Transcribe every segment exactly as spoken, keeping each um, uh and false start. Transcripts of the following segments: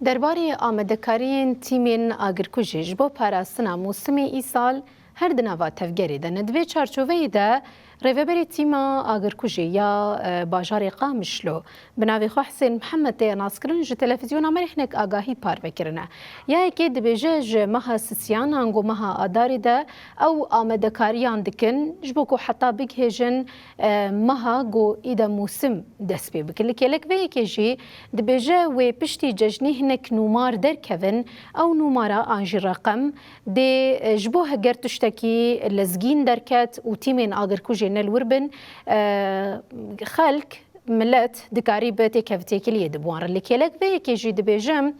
Derbarê amadekariyên tîmên agirkujî ji bo parastina mûsimê îsal her di nava tevgerê de ne. Di vê çarçoveyê de rêveberê tîma agirkujê ya, e, bajarê Qamişlo bi navê xwe Hisên Mihemed tê naskirin, ji televîzyona me re hinek agahî parve kirine. Ya yekê dibêje ji meha sisiyan ango meha adarê de ew amadekariyan dikin ji bo ku heta bigihêjin, e, meha ku îde mûsim dest pê bikin. Li kêlek vê yekê jî dibêje wê piştî cejnê hinek nûmar derkevin, ew nûmara an jî reqem dê, e, ji bo heger tiştekî lezgîn derket û tîmên agirkujê ne li wir bin, e, xelk, milet dikarî bi têkevtêkiliyê di bi wan re. Li kêlek vê yekê jî dibêjim,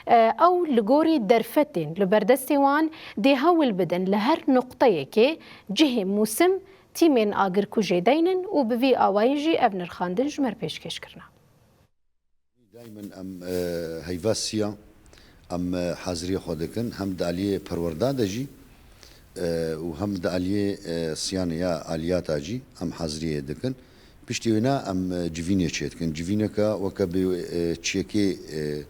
e, ew li gorî derfetên li ber destê wan dê hewl bidin li her nuqteyekê cihê mûsim tîmên agirkujê deynin û bi vî awayî jî ev nirxandin ji me re pêşkêş kirine. Daimen em, e, heyva siya, em, e, haziriyê xwe dikin, hem di aliyê perwerda de jî, e, û hem di aliyê, e, siyanê ya aliyata jî em haziriyê dikin. Piştî wêna em, e, civînê çê dikin. Civîneke weke bê, e, çiyekê, e,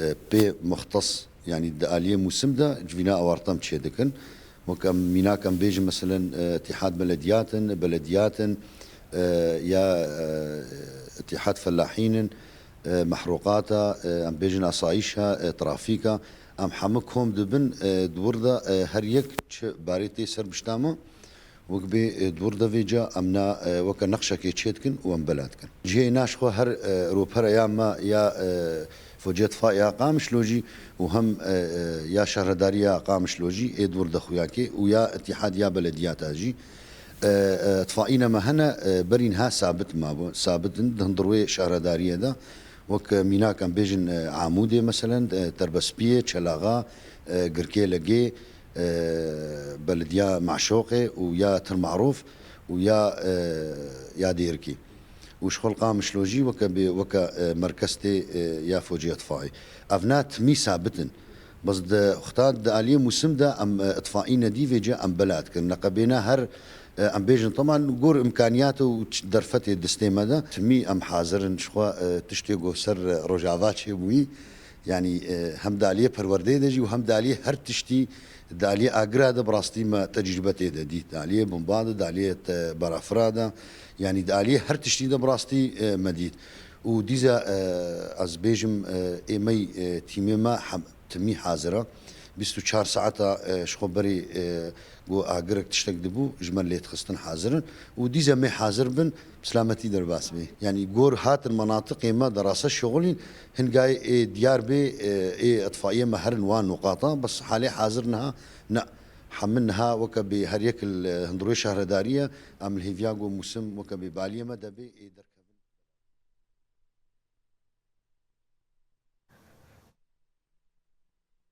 e, pê muxtes, yanî di aliyê mûsim de civîna awartem çê dikin. Wek em mînak em bêjin, meselen, e, îtîhad belediyat in, belediyat in, e, ya, e, îtîhad felahîn in, e, mehrûqata, e, em bêjin asayîşa, e, trafîka, em hemû kom dibin, e, di wir de, e, her yek çi barê tê ser pişta me, wek bê, e, di wir de vêca em na, e, weke nexşekê çê dikin û em bela dikin. Cihê na ji xwe her, e, ropera ya me ya, e, Focê Tifaiya Qamişlo jî û hem, e, e, ya Şehredariya Qamişlo jî ê di wir de xuya kê û ya Îtîhadiya Belediyata jî. E, e, tifayîne me hene, e, berî niha sabit mabû. Sabit in di hundir wê şehredariyê de. Wek, e, mînak em bêjin, e, Amûdê meselen, e, Terbespiyê, Çelaxa, e, Girkê Legê, e, Belediya Maşoqê û ya Tir Marûf û ya, e, ya Dêrikê. Û ji xwe li Qamişlo jî weke bê, weke, e, merkez tê, e, ya Fociya Tifayê. Ev na timî sabit in. Bes di xta di aliyê mûsim de em, e, itfaî nedî vêce em bela dikin. Neqebêne her, e, em bêjin, teman gor imkaniyat û ç-, derfetê distê me de, timî em hazir in ji xwe, e, tiştê ku ser, e, Rojava çêbûyî. Yanî, e, hem di aliyê perwerdeyê de jî û hem di aliyê her tiştî, di aliyê agira de bi rastî me tecrîbe tê de dît. Di aliyê bomba de, di aliyê te-, berafira de, yanî di aliyê her tiştî de bi rastî, e, me dît. Û dîza, e, ez bêjim, e, ê me, e, tîmê me hem, timî hazir e. Bîst û çar saeta, e, ji xwe berê, e, ku agirek tiştek dibû, ji me lê dixistin hazir in. Û dîza me hazir bin, bi silametî derbas bê. Yanî gor hatin menatiqê me de rase şixulîn, hingayê ê diyar bê, e, ê itfaiyê me herin wan nuqata, bes halê hazir niha ne. Hemin niha weke bê her yek li hundirê şehredarî ye, em li hêviya ku mûsim weke bê baliyê me de bê, ê derkeve.